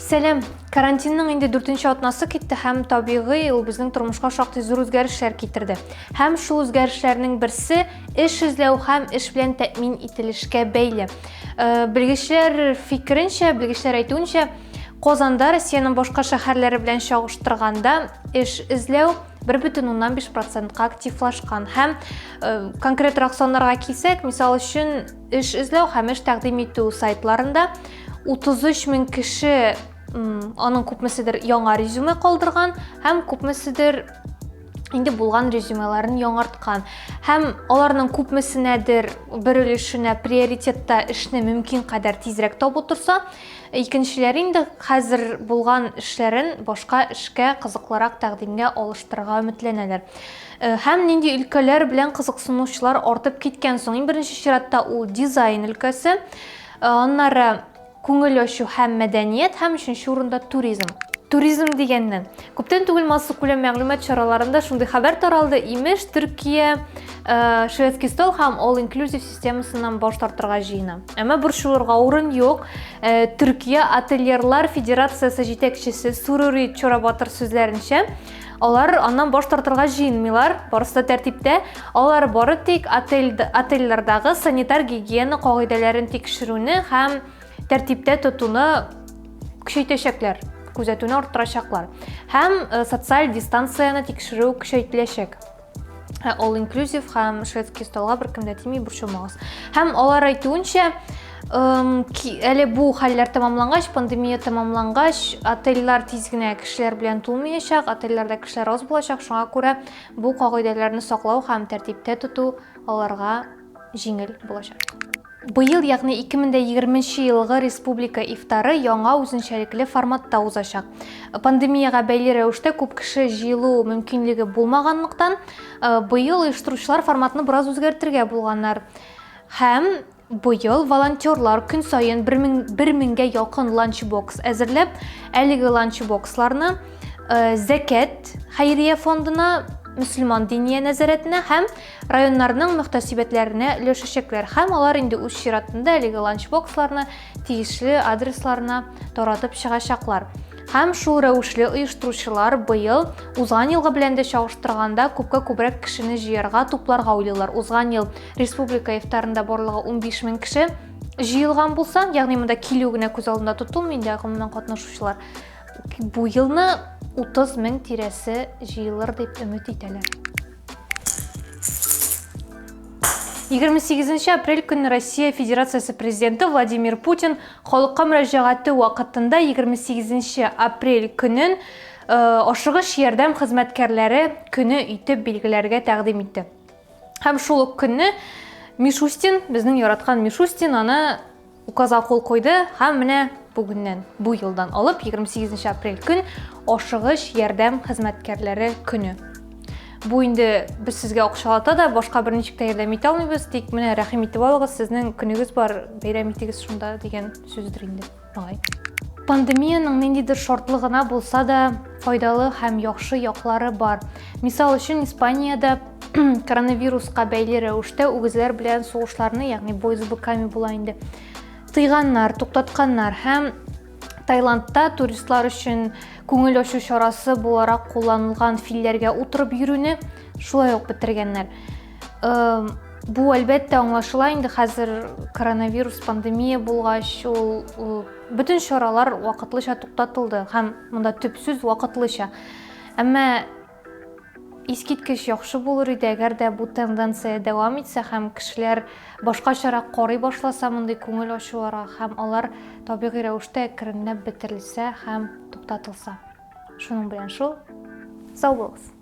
Сәлам! Карантинның инде дүртенче атнасы китте һәм табигый ул безнең тормышка шактый зур үзгәрешләр китерде. Һәм шул үзгәрешләрнең берсе эш эзләү һәм эш белән тәэмин ителешкә бәйле. Э, белгечләр фикеренчә, белгечләр әйтүенчә, Казанда Россиянең башка шәһәрләре белән чагыштырганда эш эзләү 1,5 процентка активлашкан. Һәм э, конкретрак саннарга килсәк, мисал өчен, эш эзләү һәм эш тәкъдим итү сайтларында 33 мең кеше аның күпмеседер яңа резюме калдырган һәм күпмеседер инде булган резюмеларын яңарткан. Һәм аларның күпмесенәдер бер өлешенә приоритетта эшне мөмкин кадәр тизрәк табу торса, икенчеләре инде хәзер булган эшләрен башка эшкә кызыклырак тәкъдимгә алыштырырга өметләнәләр. Э, һәм нинди өлкәләр белән кызыксынучылар артып киткән соң? Иң беренче чиратта ул дизайн өлкәсе, э, аннары күңел ачу һәм мәдәният һәм өченче урында туризм. Туризм дигәннән, күптән түгел массакүләм мәгълүмат чараларында шундый хәбәр таралды, имеш, Төркия э, шведский стол һәм all inclusive системасыннан баш тартырга җыена. Әмма борчылырга урын юк. Э, Төркия отельерлар федерациясе җитәкчесе Сурури Чорабатыр сүзләренчә, Алар аннан баш тартырга җыенмыйлар, барысы да тәртиптә. Алар бары тик отель, отельләрдәге санитар-гигиена кагыйдәләрен тикшерүне һәм тәртиптә тотуны көчәйтәчәкләр, күзәтүне арттырачаклар. Һәм э, социаль дистанцияне тикшерү көчәйтеләчәк. Ә all inclusive һәм шведский столга беркем дә тими, борчылмагыз. Һәм алар әйтүенчә, әле бу хәлләр тәмамлангач, пандемия тәмамлангач, отельләр тиз генә кешеләр белән тулмаячак, отельләрдә кешеләр аз булачак, шуңа күрә бу кагыйдәләрне саклау һәм тәртиптә тоту аларга җиңел булачак. Быел, ягъни 2020 елгы республика ифтары яңа үзенчәлекле форматта узачак. Пандемиягә бәйле рәвештә күп кеше җыелу мөмкинлеге булмаганлыктан, э, быел оештыручылар форматны бераз үзгәртергә булганнар. Һәм быел волонтерлар көн саен 1000 меңгә якын ланчбокс әзерләп, әлеге ланчбоксларны э, Зәкәт хәйрия фондына, мөселман диния нәзарәтенә һәм районнарның мөхтәсибәтләренә өләшәчәкләр һәм алар инде үз чиратында әлеге ланчбоксларны тиешле адресларына таратып чыгачаклар. Һәм шул рәвешле оештыручылар быел узган елгы белән дә чагыштырганда күпкә күбрәк кешене җыярга, тупларга уйлыйлар. Узган ел республика ифтарында барлыгы 15 мең кеше җыелган булса, ягъни монда килү генә күз алдында тотылмый инде, гомумән катнашучылар. Бу елны 30 мең тирәсе җыелыр дип өмет итәләр. 28 апрель көнне Россия Федерациясе Президенты Владимир Путин халыкка мөрәҗәгате вакытында 28 апрель көнен э, ашыгыч ярдәм хезмәткәрләре көне итеп билгеләргә тәкъдим итте. Һәм шул ук көнне Мишустин, безнең яраткан Мишустин аны Указга кул куйды һәм менә бүгеннән, бу елдан алып 28 апрель көн ашыгыч ярдәм хезмәткәрләре көне. Бу инде без сезгә акчалата да, башка берничек тә ярдәм итә алмыйбыз, тик менә рәхим итеп алыгыз, сезнең көнегез бар, бәйрәм итегез шунда дигән сүздер инде. Мөгаен. Пандемиянең ниндидер шартлы гына булса да файдалы һәм яхшы яклары бар. Мисал өчен, Испаниядә коронавируска бәйле рәвештә үгезләр белән сугышларны, ягъни бой с быками була инде, тыйганнар, туктатканнар һәм Таиландта туристлар өчен күңел ачу чарасы буларак кулланылган филләргә утырып йөрүне шулай ук бетергәннәр. Бу әлбәттә аңлашыла инде хәзер коронавирус пандемия булгач, ул бөтен чаралар вакытлыча туктатылды һәм монда төп сүз вакытлыча. Әмма искиткеч яхшы булыр иде, әгәр дә бу тенденция дәвам итсә һәм кешеләр башкачарак карый башласа мондый күңел ачуларга һәм алар табигый рәвештә әкренләп бетерелсә һәм туктатылса. Шуның белән шул. Сау булыгыз.